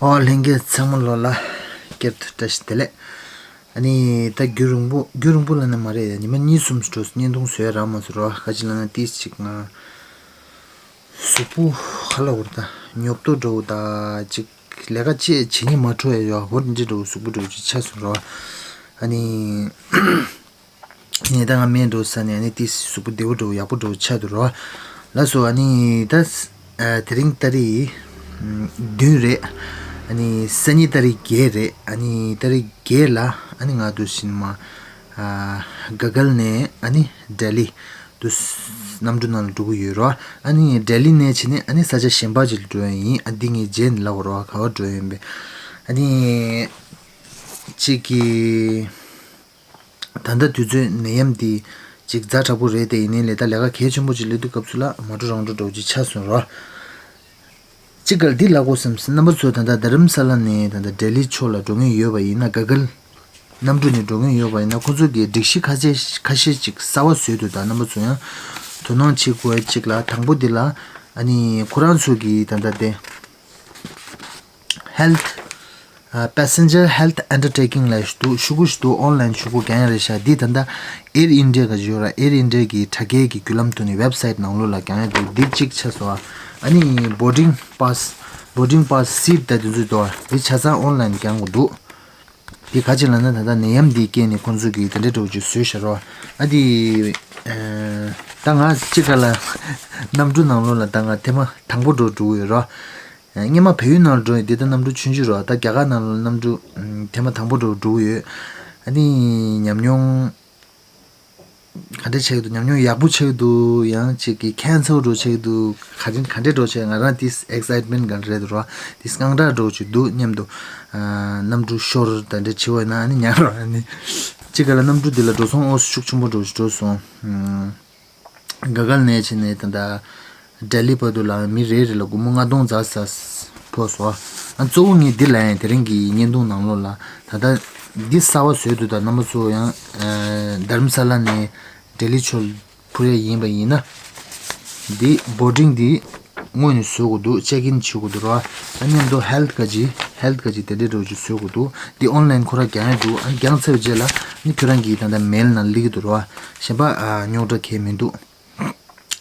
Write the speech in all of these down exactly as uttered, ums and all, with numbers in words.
ཨོ་ལྷན་རྒྱས་ཚང་མ་ལོ་ལ་བསྐྱར་དུ་བཀྲ་ཤིས་བདེ་ལེགས། ཨ་ནི་ད་རྒྱུན་རིང་པོ་རྒྱུན་རིང་པོ་ལ་ནི་མ་རེད། ཉི་མ་གཉིས་གསུམ་འགྲོ་བརྙན་ཐུང་བཟོས་རག་མ་སོང་རོ། ག་ཅི་ལ་ན་ཏིས་ཅིག་ང་གཟུགས་པོ་ཧ་ལ་འུར་ད་ཉོབ་ཏོ་འགྲོ་ད་ཅིག་ལས་ཀ་ཅེས་བྱེད་ཉི་མ་འཕྲོ་ཡ་ཡོ་འུར་འདི་འགྲོ་གཟུགས་པོ་འགྲོ་ཅིག་ཆ་སོང་རོ། ཨ་ནི། ངས་ད་ང་སྨན་འགྲོ་ས་ནས་ཨ་ནི་ཏིས་གཟུགས་པོ་བདེ་པོ་འགྲོ་ཡག་པོ་འགྲོ་ཆགས་འདུག་རོ། ལགས་སོ། ཨ་ནི་ད་དེ་རིང་ཏ་རིག་བདུན་རེད། ཨ་ནི་སང་ཉིན་ཏ་རིག་བརྒྱད་རེད། ཨ་ནི་ཏ་རིག་བརྒྱད་ལ་ཨ་ནི་ང་དུ་ཕྱིན་མ་ག་གལ་ནས་ཨ་ནི་ལྡི་ལི་དུ་གནམ་གྲུ་ནང་ལ་འགྲོ་གི་ཡོད་རོ། ཨ་ནི་ལྡི་ལི་ནས་ཕྱིན་ནས་ཨ་ནི་ས་ཆ་གཞན་པ་ཅིག་ལ་འགྲོ་ཡ་ཡིན། ཨ་འདི་ངས་རྗེས་ནས་ལབ་རོ་ག་བ་འགྲོ་ཡ་ཡིན་པས། ཨ་ནི་གཅིག་གི་ད་ལྟ་དུས་ཚོད་ནད་ཡམས་འདི་ཅིག་ཛ་དྲག་པོ་རེད་དེ། ཡིན་ནའི་ལས་ད་ལས་ཀ་གལ་ཆེན་པོ་ཅིག་སླེབས་དུས་སྐབས་སུ་ལ་མ་འགྲོ་རང་འགྲོ་འགྲོ་ཅིག་ཆགས་སོང་རོ། ཅིག་གལ་འདི་ལ་གོ་བསམ་སེ་རྣམ་པ་ཚོ་ད་ལྟ་རྡ་རམ་ས་ལ་ནས་ད་ལྟ་ལྡི་ལི་ཕྱོགས་ལ་འགྲོ་མཁན་ཡོད་པ་ཡིན་ན། ག་གལ་གནམ་གྲུ་ནས་འགྲོ་མཁན་ཡོད་པ་ཡིན་ན། ཁོ་ཚོ་གིས་སྒྲིག་གཞི་ཁ་ཤས་ཁ་ཤས་ཅིག་གསར་བ་བཟོས་འདུག་ད་རྣམ་པ་ཚོ་ཡང་དོ་སྣང་བྱེད་དགོས་ཅིག་ལ། དང་པོ་འདི་ལ་ཨ་ནི་ཁོ་རང་ཚོ་གིས་ད་ལྟ་དེ། Health ཨ། Passenger Health Undertaking ལབ་ཞིག་འདུག་ཤོག་གུ་ཞིག་འདུག་ཨོན་ལན་ཤོག་གུ་རྒྱག་ཡ་རེད་ཤག་འདི་ད་ལྟ་Air India ག་ཅིག་ཡོད་ར། Air India གི་དྲ་རྒྱའི་གི་བརྒྱུད་ལམ་ཐོག་ནས་website ནང་ལོགས་ལ་རྒྱག་ཡ་འདུག་འདི་གཅིག་ཆགས་སོང་། ཨ་ནི་boarding pass, boarding pass seat ད་དེ་ཚོ་འདུག་འདི་ཆ་ཚང་ཨོན་ལན་རྒྱག་དགོས་འདུག་འདི་ག་ཅིག་ལབ་ན་ད་ལྟ་ནད་ཡམས་འདིའི་རྐྱེན་ནས་ཁོང་ཚོ་གིས་དེ་འདྲའི་འདྲ་བོ་ཅིག་བཟོས་ཤག་རོ། ཨ་འདི་ཨ། ད་ང་གཅིག་ག་ལ་གནམ་གྲུ་ནང་ལོགས་ལ་ད་ང་ཐེངས་མ་དང་པོ་འགྲོ་འགྲོ་གི་ཡོད་རོ། སྔོན་མ་བལ་ཡུལ་ནང་ལ་འགྲོ་ཡི་འདི་ལྟར་གནམ་གྲུ་ཆུང་ཆུང་རོ། ད་རྒྱ་གར་ནང་ལ་གནམ་གྲུ་ཐེངས་མ་དང་པོ་འགྲོ་འགྲོ་གི་ཡོད། ཨ་ནི་ཉམས་མྱོང་ག་འདྲ་ཆགས་ཀྱི་འདུག་ཉམས་མྱོང་ཡག་པོ་ཆགས་ཀྱི་འདུག་ཡང་གཅིག་གི་ཁེན་སལ་འགྲོ་ཆགས་ཀྱི་འདུག་ག་རེ་ག་འདྲ་འགྲོ་ཆགས། ང་རང་ཏིས་ཨེག་སའིཊ་མེན་ཊི་ག་འདྲ་རེད་འདུག་རོ། ཏིས་དངངས་སྐྲག་འགྲོ་ཆགས་འདུག་སྙམ་དུ། གནམ་གྲུ་ཤོར་ད་འདྲ་བྱེད་པ་ཡིན་ན་ཨ་ནི་ཉར་རོ། ཨ་ནི་གཅིག་ག་ལ་གནམ་གྲུ་འདི་ལ་འགྲོ་སོང་ཨོ་ཤུགས་ཆེན་པོ་འགྲོ་འགྲོ་སོང་། ག་གལ་ནས་ཕྱིན་ནས་ད་ལྟ་ལྡི་ལི་བར་དུ་ལ་མི་རེ་རེ་ལ་སྒོར་མོ་ལྔ་སྟོང་ཙམ་ཙམ་ཕོག་སོང་། ཨ་གཙོ་བོ་ངས་འདི་ལ་ཡང་དེ་རིང་གི་བརྙན་ཐུང་ནང་ལོགས་ལ་ད་ལྟ་འདི་གསར་བ་བཟོས་འདུག་ད་རྣམ་པ་ཚོ་ཡང་རྡ་རམ་ས་ལ་ནས་ལྡི་ལི་ཕྱོགས་འཕུར་ཡ་ཡིན་པ་ཡིན་ན། འདི་boarding འདི་སྔོན་ནས་བཟོ་དགོས་འདུག check in བྱེད་དགོས་འདུག་ར། ཨ་མཉམ་དུ་health ག་ཅིག health ག་ཅིག་དེ་འདྲའི་འདྲ་བོ་ཅིག་བཟོ་དགོས་འདུག་འདི་ཨོན་ལན་ཁོ་རང་རྒྱག་ཡ་འདུག་ཨ་རྒྱག་ཚར་བའི་རྗེས་ལ་ནི་ཁྱོད་རང་གིས་ད་ལྟ་མེལ་ནང་སླེབས་ཀྱི་འདུག་ར། གཞན་པ་ཨ་རྙོག་དྲ་གང་ཡང་མི་འདུག་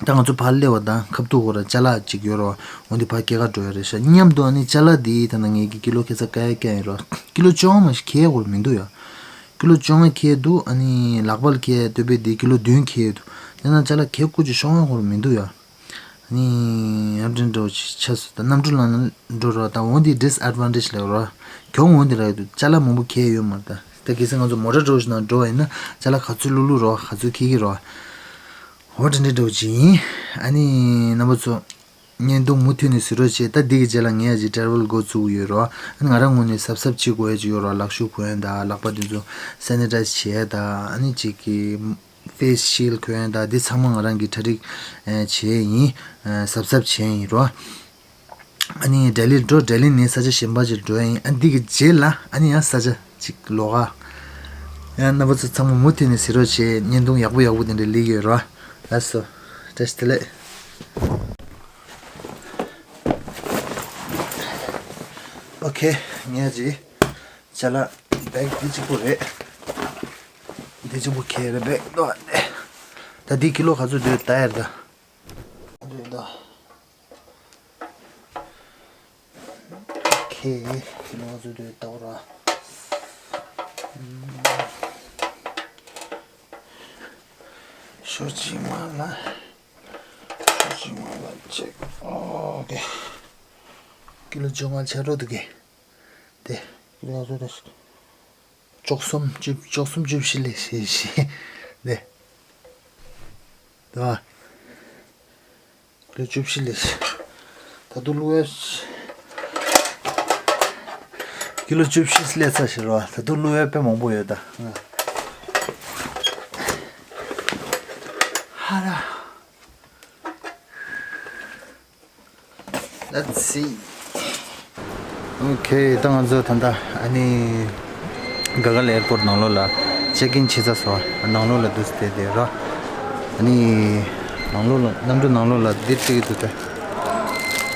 ད་ང་ཚོ་ཕར་སླེབས་པ་དང་ཁ་ཐུག་ཁོ་ར་ཅ་ལག་ཅིག་ཡོད་ར། འོ་འདི་ཕར་སྐྱེལ་ག་འགྲོ་ཡ་རེད་ཤག་མཉམ་དུ་ཨ་ནི་ཅ་ལག་འདི་ད་ལྟ་ངེད་ཀྱི་ཀི་ལོ་ཁ་ཚ་ཀ་ཡ་ཀ་ཡ་ཡིན་ར། ཀི་ལོ་བཅོ་ལྔ་མ་ཞིག་ཁེལ་ཡ་ཁོ་ར་མི་འདུག་ཡ། ཀི་ལོ་བཅོ་ལྔ་ཁེལ་འདུག་ཨ་ནི་ལག་པ་ལ་ཁེལ་ཡ་སྟོད་པའི་འདི་ཀི་ལོ་བདུན་ཁེལ་འདུག་དེ་ན་ཅ་ལག་ཁེལ་ཀུ་ཅིག་ཤོང་ཡ་ཁོ་ར་མི་འདུག་ཡ། ཨ་ནི་ཡར་འདྲེན་འགྲོ་ཆགས་སོང་། ད་གནམ་གྲུ་ལ་འགྲོ་རོགས། ད་འོ་འདི་disadvantage ལབ་རོགས། གྱོང་འོ་འདི་རག་འདུག་ཅ་ལག་མང་པོ་ཁེལ་ཡོད་མ་རེད། ད་ད་གལ་སྲིད་ང་ཚོ་མོ་ཊ་འགྲོ་ཞིག་ནང་འགྲོ་བ་ཡིན་ན་ཅ་ལག་ག་ཚོད་བླུག་བླུག་རོགས། ག་ཚོད་ཁེལ་ཁེལ་རོགས། འོ་དེ་འདྲ་འདྲ་བོ་ཅིག་ཡིན། ཨ་ནི་རྣམ་པ་ཚོ་བརྙན་ཐུང་མུ་མཐུད་ནས་གཟིགས་རོགས་བྱེད། ད་འདི་གི་རྗེས་ལ་ངས་ཡ་ཅིག་travel འགོ་བཙུགས་ཡོད་རོགས། ཨ་ནི་ང་རང་ངོས་ནས་གཟབ་གཟབ་བྱེད་དགོས་ཡ་ཅིག་ཡོད་རོགས། ལག་ཤུབས་གོན་ཡ་ད་ལག་པ་དེ་ཚོ་sanitize བྱེད་ཡ་ད་ཨ་ནི་ཅིག་གི face shield གོན་ཡ་ད་འདི་ཚང་མ་ང་རང་གིས་གྲ་སྒྲིག་ཨེ་བྱས་ཡིན། ཨེ་གཟབ་གཟབ་བྱས་ཡིན་རོགས། ཨ་ནི་ལྡི་ལི་འགྲོ། ལྡི་ལི་ནས་ས་ཆ་གཞན་པ་ཅིག་འགྲོ་ཡ་ཡིན། ཨ་འདི་གི་རྗེས་ལ་ཨ་ནི་ཡང་ས་ཆ་ཅིག་ལོགས་ཀ་ཡང་རྣམ་པ་ཚོ་ཚང་མ་མུ་མཐུད་ནས་གཟིགས་རོགས་བྱེད། བརྙན་ཐུང་ཡག་པོ་ཡག་པོ་དེ་འདྲ་སླེབས་ཡོད་རོགས། ལགས་སོ། བཀྲ་ཤིས་བདེ་ལེགས། ཨོ་ཁེ། ངས་ཅིག་ཅ་ལག་བེག་འདི་གཅིག་པོ་རེད། འདི་གཅིག་པོ་ཁེ་རེད་བེག་ཏོ། ད་འདི་ཀི་ལོ་ག་ཚོད་འདུག་ལྟ་ཡ་རེད་ད། འདུག་ད། ཨོ་ཁེ། ཀི་ལོ་ག་ཚོད་འདུག་ལྟ་བ་ར། ཤོག་གཅིག་མ་ལ། ཤོག་གཅིག་མ་ལ་ཅེག་ཨོ་ཁེ། ཀི་ལོ་བཅོ་ལྔ་ཆ་རོགས་འདུག་གི། དེ། ཀི་ལོ་ག་ཚོད་འདུག་བཅུ་གསུམ་བཅུ་བཅུ་གསུམ་བཅུ་བཞི་ལས་བཞི་བཞི། ནས། དང་། ཀི་ལོ་བཅུ་བཞི་ལས་བཞི། ད་དུང་བླུགས་ཡ། ཀི་ལོ་བཅུ་བཞི་སླེབས་ཚར་ཞེས་རོ། ད་དུང་བླུགས་ཡ་དཔེ་མང་པོ་ཡོད་ད། ཧ་ར། Let's see. ཨོ་ཁེ། ད་ང་ཚོ་ད་ལྟ་ཨ་ནི་ག་གལ་ཨེར་པོར་ནང་ལོགས་ལ་ཅེག་ཨིན་བྱེད་ཚར་སོང་། ནང་ལོགས་ལ་འདུག་སྟེ་བསྡད་ར། ཨ་ནི་ནང་ལོགས་ལ་གནམ་གྲུ་ནང་ལོགས་ལ་འདིར་བསྡད་ཀྱི་འདུག་སྟེ།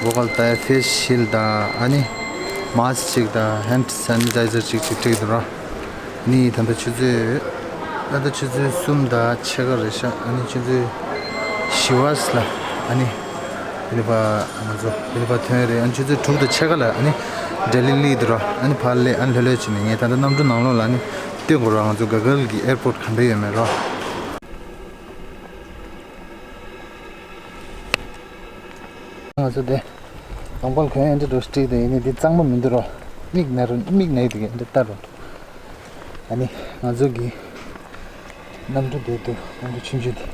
བོ་ཀལ་ཏའི་ཕེ་སི་ཤིལ་དང་ཨ་ནི་ མཱསི་གཅིག་དང་ཧེན་ཌི་སེ་ནི་ཊའི་ཛར་གཅིག་གཅིག་སྤྲད་འདུག་ར། ཨ་ནི་ད་ལྟ་ཆུ་ཚོད། ད་ལྟ་ཆུ་ཚོད་གསུམ་དང་ཕྱེད་ཀ་རེད་ཤག་ཨ་ནི་ཆུ་ཚོད་བཞི་པ་ལ་ཨ་ནི་བི་ལི་པ། ང་ཚོ་བི་ལི་པ་ཐོན་རེད། ཨ་ནི་ཆུ་ཚོད་དྲུག་དང་ཕྱེད་ཀ་ལ་ཨ་ནི་ལྡི་ལི་སླེབས་འདུག་ར། ཨ་ནི་ཕར་སླེབས། ཨ་ནི་ལྷོད་ལྷོད་བྱས་ནས་ངས་ད་ལྟ་གནམ་གྲུ་ནང་ལོགས་ལ་ཨ་ནི་སྟོན་དགོས་ར། ང་ཚོ་ག་གལ་གྱི་ཨེར་པོརཊ་ག་འདྲ་ཡོད་མེད་ར། ང་ཚོ་དེ་ལོང་པལ་གོན་ཨེ་འདྲ་འགྲོ་སྤྲད་དེ་ཡིན་ནི་འདི་གཙང་མ་མི་འདུག་རོ། མིག་ན་རུ་མིག་ན་ཡི་དེ་ག་ཨེ་འདྲ་ལྟ་རོ། ཨ་ནི་ང་ཚོ་གི་གནམ་གྲུ་དེ་འདུག་གནམ་གྲུ་ཆུང་ཆུང་དེ།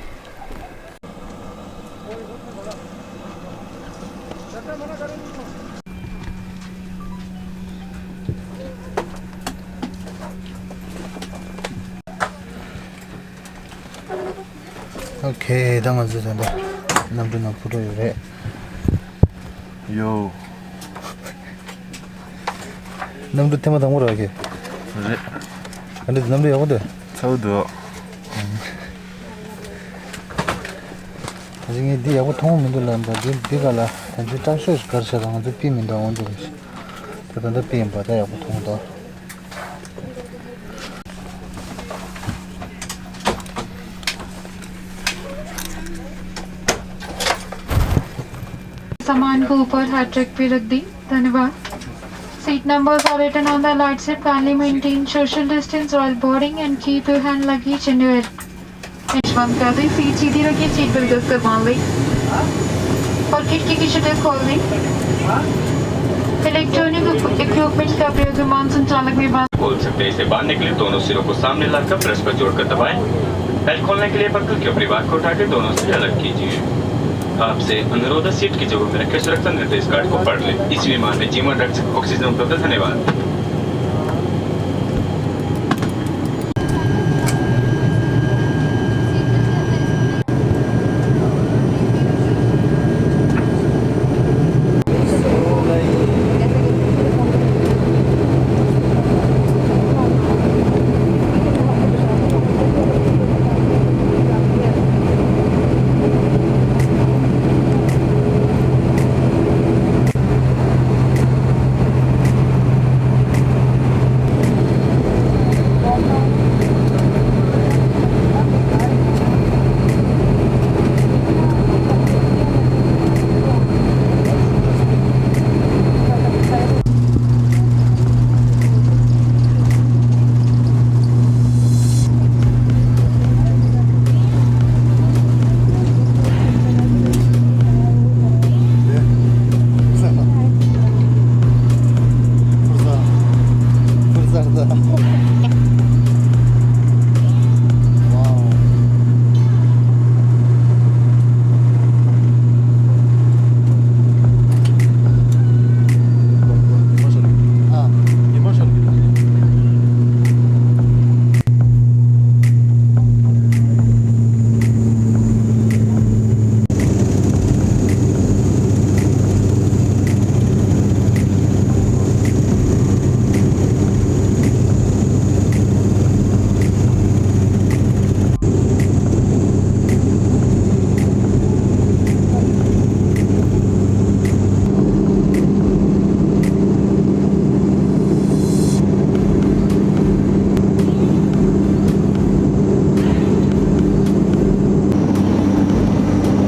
ཨོ་ཁེ། ད་ང་ཚོ་ད་ལྟ་གནམ་གྲུ་ནང་འཕུར་འགྲོ་ཡོད་རེད། ཡོ། གནམ་གྲུ་ཐེངས་མ་དང་པོ་རེད་ཁེ། རེད། ཨ་འདྲ་གནམ་གྲུ་ཡག་པོ་འདུག་ཚ་བོ་འདུག་ད་ཅི་ངས་འདི་ཡག་པོ་མཐོང་མི་འདུག་ལབ་པ། འདི་འདི་ག་ལ་ད་འདི་སྐྲག་ཤོས་གར་བྱས་ལ་ང་ཚོ་པི་མི་འདུག་འོང་འདུག་ད་ད་ལྟ་པི་ཡིན་པ་ད་ཡག་པོ་མཐོང་འདུག सामान को ऊपर हाथ रख पे रख दें। धन्यवाद। Seat numbers are written on the light seat. Kindly maintain social distance while boarding and keep your hand luggage in your hand. बंद कर दें। सीट सीधी रखिए। सीट बेल्ट कस कर बांध लें और खिड़की की शटर्स खोल दें। इलेक्ट्रॉनिक इक्विपमेंट का प्रयोग विमान संचालक में बांध खोल सकते हैं। इसे बांधने के लिए दोनों सिरों को सामने लाकर परस्पर जोड़कर दबाएं। बेल्ट खोलने के लिए पकड़ के ऊपरी भाग को उठाकर दोनों से अलग कीजिए। आपसे अनुरोध है, सीट की जेबों में रखे सुरक्षा निर्देश कार्ड को पढ़ लें। इस विमान में जीवन रक्षक ऑक्सीजन उपलब्ध है। धन्यवाद।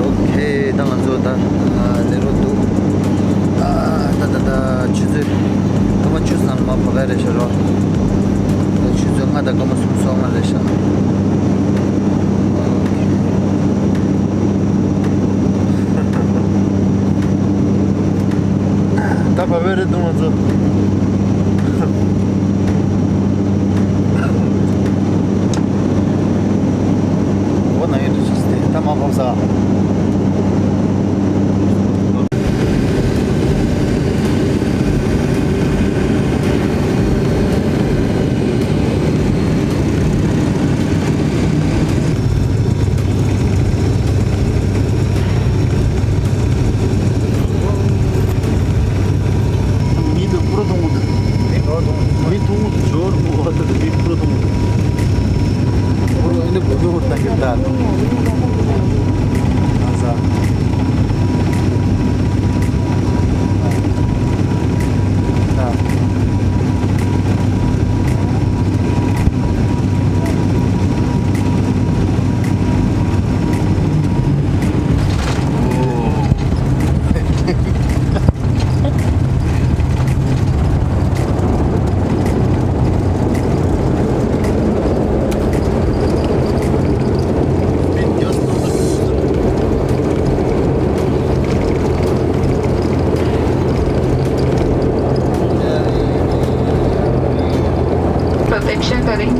ཨོ་ཁེ། ད་ང་ཚོ་ད་ཨ་ལེ་རོ་འདུག་ཨ་ད་ད་ད་ཆུ་ཚོད་སྐར་མ་བཅུ་ཙམ་མ་བབས་ཀ་རེད་ཤག་རོ། ད་ཆུ་ཚོད་ལྔ་དང་སྐར་མ་སུམ་ཅུ་སོ་ལྔ་རེད་ཤག་ད་བབས་པ་རེད་འདུག་ང་ཚོ། འོ་ན་ཡིན་རེད་ཤག་ད་མ་བབས་ས། མི་འདུག་པུ་རུ་དུང་ प्रतीक्षा करें।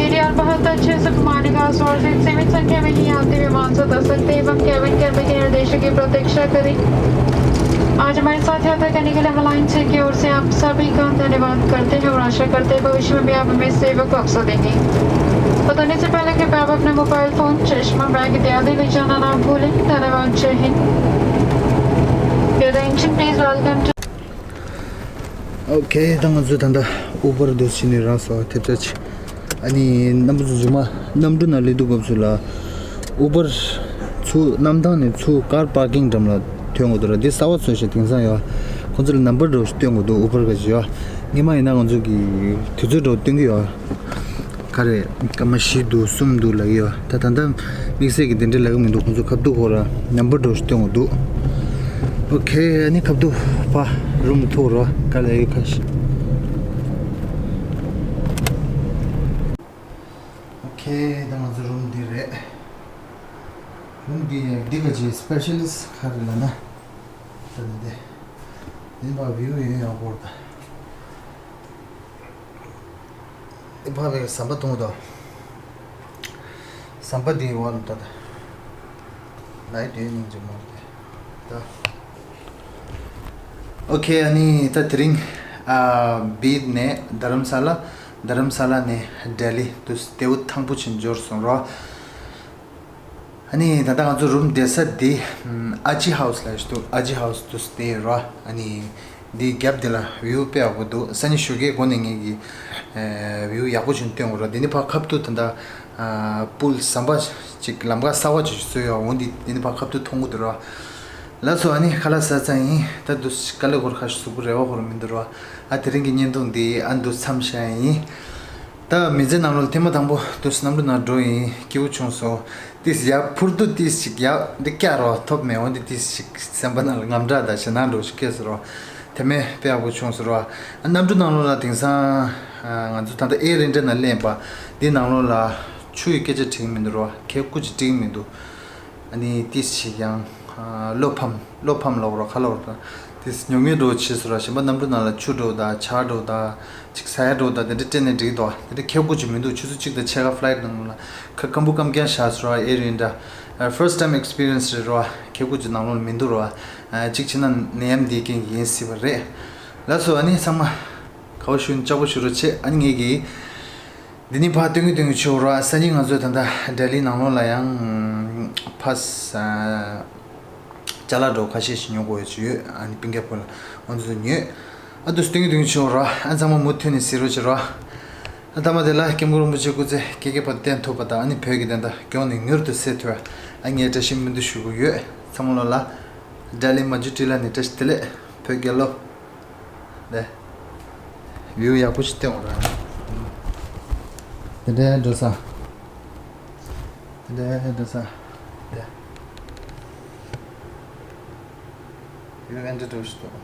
एडीआर बहुत अच्छे से घुमाने का आश्वासित, सीमित संख्या में ही यात्री विमान से उतर सकते हैं एवं केबिन कर्मी के निर्देशों की प्रतीक्षा करें। आज हमारे साथ यात्रा करने के लिए हम लाइन छह की ओर से आप सभी का धन्यवाद करते हैं और आशा करते हैं भविष्य में भी आप हमें सेवा का अवसर देंगे। उतरने से पहले कृपया आप अपने मोबाइल फोन, चश्मा, बैग इत्यादि ले जाना ना भूलें। धन्यवाद। जय Hind. Your attention please, welcome to Okay, ད་ང་ཚོས་ད་ལྟ་ཨུ་བར་འདུག་ཕྱིན་ནས་རག་སོང་། ཐེབས་རྩ་ཆེ། ཨ་ནི་རྣམ་པ་ཚོ་རྗེས་མ་གནམ་གྲུ་ནང་སླེབས་དུས་སྐབས་སུ་ལ་ཨུ་བར་ཚུར་གནམ་ཐང་ནས་ཚུར་ཀར་པར་ཀིང་འགྲམ་ལ་ཐོན་དགོས་འདུག་ར། འདི་གསར་པ་བཟོས་ཤག་དེང་སང་ཡོད། ཁོང་ཚོ་ལ་ནམ་བར་འདྲ་བོ་ཞིག་སྟོན་དགོས་འདུག་ཨུ་བར་ག་ཅིག་ཡོད། སྔོན་མ་ཡིན་ན་ང་ཚོ་གི་དུས་ཚོད་འདྲ་བོ་སྟོན་གྱི་ཡོད། ག་རེ། སྐར་མ་བཞི་འདུག་གསུམ་འདུག་ལབ་ཀྱི་ཡོད། ད་ད་ལྟ་དམིགས་བསལ་གྱི་དེ་འདྲ་ལབ་ཀྱི་མི་འདུག་ཁོང་ཚོ་ཁ་ཐུག་ཁོ་ར་ནམ་བར་འདྲ་བོ་ཞིག་སྟོན་དགོས་འདུག་ཨོ་ཁེ། ཨ་ནི་ཁ་ཐུག་ཕ་རུམ་ཐུག་རོ་ག་ལ་ཡོད་ཁ་ཤས། ཨོ་ཁེ། ད་ང་ཚོ་རུམ་འདི་རེད། རུམ་འདི་འདི་ག་ཅིག་སི་པེ་ཤལ་ལི་སི་ག་རེ་ལབ་ན། ད་འདི་འདི་འདི་ཕ་བིའུ་ཡོད་ཡག་པོ་རེད་ད། འདི་ཕ་བའི་ཟམ་པ་གཏོང་དང་། ཟམ་པ་འདི་འོག་ལ་ད་ད། ལའི་དུས་སྙིང་རྗེ་མོ་རེད་ད། ཨོ་ཁེ། ཨ་ནི་ད་དེ་རིང་ཨ་བིད་ནས་རྡ་རམ་ས་ལ། རྡ་རམ་ས་ལ་ནས་ལྡི་ལི་དུ་ལྟེ་བ་དང་པོ་ཕྱིན་འབྱོར་སོང་རོ། ཨ་ནི་ད་ལྟ་ང་ཚོ་རུམ་བསྡད་ས་འདི་ཨ་ཅི་ཧའུ་སི་ལབ་ཡོད་འདུག་ཨ་ཅི་ཧའུ་སི་དུ་བསྡད་ཡོད་རོ། ཨ་ནི་འདི་རྒྱབ་འདི་ལ་བིའུ་དཔེ་ཡག་པོ་འདུག་སང་ཉིན་ཞོགས་ཀའི་སྒོ་ནས་ངེད་ཀྱི་ཨ་བིའུ་ཡག་པོ་ཅིག་སྟོན་དགོས་རོ། འདི་ནི་ཕར་ཁ་ཐུག་ད་ལྟ་ཨ་པུལ་ཟམ་པ་ཅིག་ལམ་ཁ་གསར་པ་ཅིག་བཟོས་ཡོད། འོ་འདི་འདི་ནི་ཕར་ཁ་ཐུག་མཐོང་གི་འདུག་རོ། ལགས་སོ། ཨ་ནི་ཁ་ལག་ཟ་ཚར་ཡིན། ད་འདུག་དཀའ་ལས་ཁག་ཁ་ཤས་གཟུགས་པོ་རེ་བ་ཁོ་རང་མི་འདུག་རོ། ཨ་དེ་རིང་གི་བརྙན་ཐུང་འདི་ཨ་འདུག་མཚམས་བཞག་ཡིན། ད་མི་ཚེ་ནང་ལོགས་ཐེངས་མ་དང་པོ་དུས་གནམ་གྲུ་ནང་འགྲོ་ཡིན། སྐྱིད་པོ་བྱུང་སོང་། ཏིས་ཡར་འཕུར་དུས་ཏིས་ཞིག་ཡར་འདི་བཀྱག་རོགས་ཐོབ་མེད། འོན་ཏེ་ཏིས་ཞིག་སེམས་པ་ནང་ལ་དངངས་སྐྲག་དང་ཞེད་སྣང་འདྲ་བོ་ཞིག་སྐྱེས་སོང་རོ། དེ་མིན་དཔེ་ཡག་པོ་བྱུང་སོང་རོ། ཨ་གནམ་གྲུ་ནང་ལོགས་ལ་དེང་སང་ཨ་ང་ཚོ་ད་ལྟ་ཨེར་ཨིན་ཌི་ཡ་ནང་སླེབས་པ་འདི་ནང་ལོགས་ལ་ཆུ་ཡི་སྐད་ཆ་དྲན་གྱི་མི་འདུག་རོ། གད་སྐུ་ཅིག་དཀྲིག་གི་མི་འདུག་ཨ་ནི་ཏིས་ཞིག་ཡང་ཨ་བློ་ཕམ་བློ་ཕམ་ལབ་རོགས་ཁ་ལབ་རོགས་དང་ཏིས་ཉོབ་ཉོབ་འདྲ་བོ་བྱས་སོང་ར། གཞན་པ་གནམ་གྲུ་ནང་ལ་ཆུ་འདྲ་བོ་དང་ཇ་འདྲ་བོ་དང་ཅིག་ཟ་ཡ་འདྲ་བོ་དང་དེ་འདྲ་སྤྲད་ནས་འགྲིག་འདུག་དེ་འདྲ་གད་སྐུ་ཅིག་མི་འདུག་ཆུ་ཚོད་གཅིག་དང་ཕྱེད་ཀ་ཕ་ལའི་ཊི་ནང་ལ་ཁ་སྐམ་པོ་སྐམ་རྐྱང་བཞག་སོང་ར། ཨེར་ཨིན་ཌི་ཡ་ཕར་སི་ཊི་ཊའིམ་ཨེག་སི་པི་རི་ཡན་སི་རེད་རོ། གད་སྐུ་ཅིག་ནང་ལོགས་ལ་མི་འདུག་རོ། ཅིག་བྱས་ན་ནད་ཡམས་འདིའི་རྐྱེན་གྱིས་ཡིན་སྲིད་པ་རེད། ལགས་སོ། ཨ་ནི་ཚང་མ་ག་བ་ཞུ་ན་ལྕགས་པོ་ཞུ་རོགས་བྱེད། ཨ་ནི་ངེད་ཀྱིས་འདི་ནི་ཕར་སྟོན་གྱི་སྟོན་གྱི་ཆུ་རོ། སང་ཉིན་ང་ཚོས་ད་ལྟ་ལྡི་ལི་ནང་ལོགས་ལ་ཡང་ཕར་ཅ་ལག་འདྲ་བོ་ཁ་ཤས་ཤིག་ཉོ་དགོས་ཡོད་ཅིག་ཡོད། ཨ་ནི་པིང་ཀེ་པོ་ལ་ང་ཚོས་ཉོས། ཨ་དུ་སྟོན་གྱི་སྟོན་གྱི་ཆུ་རོ། ཨ་ཚང་མ་མུ་མཐུད་ནས་གཟིགས་རོགས་བྱེད་རོ། ཨ་ཐ་མ་དེ་ལ་སྐྱབས་མགོན་རིན་པོ་ཆེ་སྐུ་ཚེ་བསྐལ་བརྒྱའི་བར་དུ་བརྟན་ཐུབ་པ་དང་། ཨ་ནི་བོད་ཀྱི་བདེན་མཐའ་མགྱོགས་ནས་མྱུར་དུ་གསལ་ཐུབ། ཨ་ངས་བཀྲ་ཤིས་སྨོན་འདུན་ཞུ་གི་ཡོད། ཚང་མ་ལོ་ལ་ལྡི་ལི་མ་ཇུ་ཊི་ལ་ནས་བཀྲ་ཤིས་བདེ་ལེགས། བོད་རྒྱལ་ལོ། ལེ། བིའུ་ཡག་པོ་ཞིག་སྟོན་འོང་ར། དེ་འདྲའི་འགྲོ་ས། དེ་འདྲའི་འགྲོ་ས། དེ། བིའུ་ཨེ་འདྲ་འགྲོ་ཞིག་འདུག་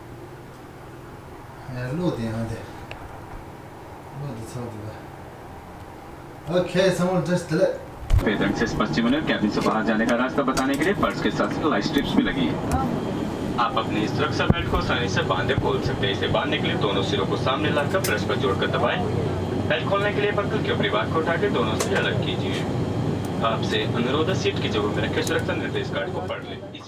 ཨེ་གློག་དེ་ཡང་དེ། གློག་དེ་ཚང་དེ་ལ། ཨོ་ཁེ། ཚང་མ་བཀྲ་ཤིས་བདེ་ལེགས། पे धन से स्पष्ट जीवन और कैबिन से बाहर जाने का रास्ता बताने के लिए पर्स के साथ लाइट स्ट्रिप्स भी लगी हैं। आप अपनी सुरक्षा बेल्ट को आसानी से बांधे खोल सकते हैं। इसे बांधने के लिए दोनों सिरों को सामने लाकर ब्रश पर जोड़कर दबाएं। बेल्ट खोलने के लिए पकड़ के ऊपरी भाग को उठाकर दोनों सिरे अलग कीजिए। आपसे अनुरोध है, सीट की जेबों में रखे सुरक्षा निर्देश कार्ड को पढ़ लें। इस